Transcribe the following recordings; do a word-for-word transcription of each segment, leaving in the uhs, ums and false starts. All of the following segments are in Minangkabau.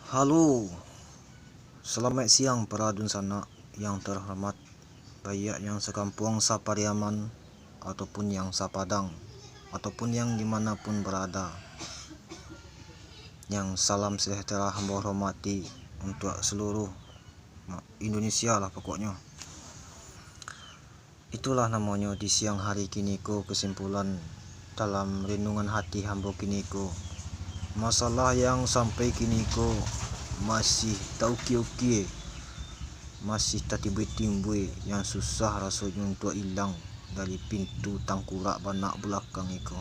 Halo, salamaik siang para dunsanak yang tarhormat, baiak yang sakampuang, sapariaman, ataupun yang sapadang, ataupun yang di mana pun barada. Yang salam sejahtera ambo hormati untuak saluruh ma-, Indonesia lah pokoknyo. Itulah namonyo di siang hari kiniko kasimpulan dalam renungan hati ambo kiniko. Masalah yang sampai kiniko masih taukia-ukia, masih tatimbua-timbua, yang susah rasonyo untuak ilang dari pintu tangkurak banak balakang iko.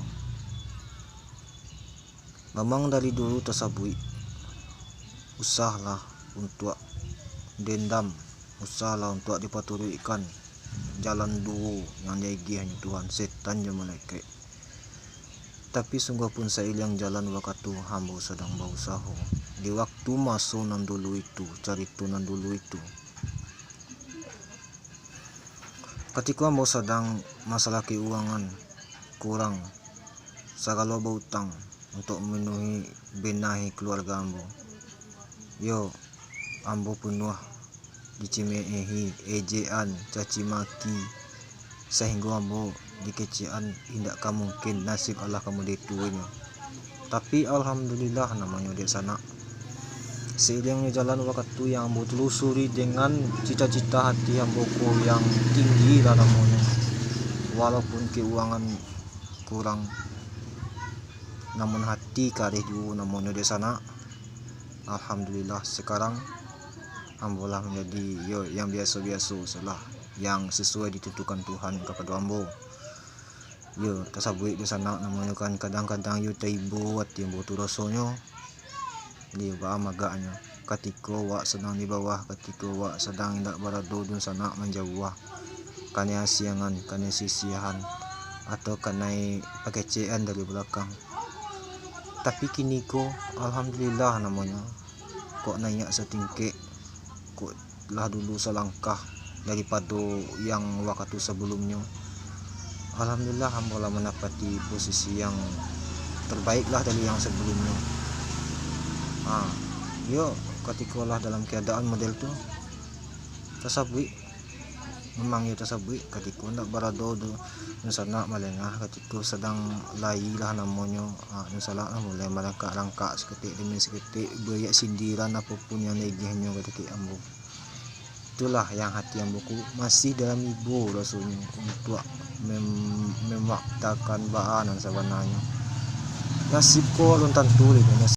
Mamang dari dulu tasabuik, usahlah untuak dendam, usahlah untuak dipaturuikkan. Jalan duo yang diagiahnyo Tuhan, setan jo malaikat. Tapi sungguahpun sailiang jalan wakatu, ambo sadang bausaho. Di waktu maso nan dulu itu, carito nan dulu itu, katiko ambo sadang masalah keuangan kurang, sagalo bautang untuak mamenuhi benahi kaluarga ambo. Yo, ambo panuah dicemeehi, ejekan, caci maki, sahinggo ambo dikecekan, indak ka mungkin nasib alah ka mode tuonyo. Tapi alhamdulillah namonyo dek sanak, seiringnyo jalan wakatu yang ambo telusuri dengan cita-cita hati ambo ko yang tinggi lah namonyo, walaupun keuangan kurang, namun hati kareh juo namonyo dek sanak. Alhamdulillah, sekarang ambo lah manjadi, yo, yang biaso-biaso sajolah, yang sasuai ditentukan Tuhan kapado ambo. Yo, tasabuik dek sanak namonyo kan, kadang-kadang yo taibo ati ambo tu rasonyo. Iyo, baa agaknyo, katiko awak sadang di bawah, katiko awak sadang indak barado dunsanak manjauah, kanai asiangan, kanai sisiahan, atau kanai pakecekan dari balakang. Tapi kiniko, alhamdulillah namonyo, kok naiak satingkek, kok lah dulu salangkah daripado yang wakatu sabalumnyo. Alhamdulillah, ambo lah mandapati posisi yang terbaik lah dari yang sabalumnyo. Ha, yo, katiko lah dalam keadaan model tu, tasabuik, memang yo tasabuik, katiko ndak barado tu, dunsanak malengah, katiko sadang lai lah namonyo, ha, dunsanak lah mulai marangkak-rangkak saketek demi saketek, baiak sindiran apo pun yang diagiahnyo katiko ambo. Itulah yang hati ambo ko masih dalam ibo rasonyo untuak mem-, memaktakan baa nan sabananyo. Nasib ko alun tantu lai, nasib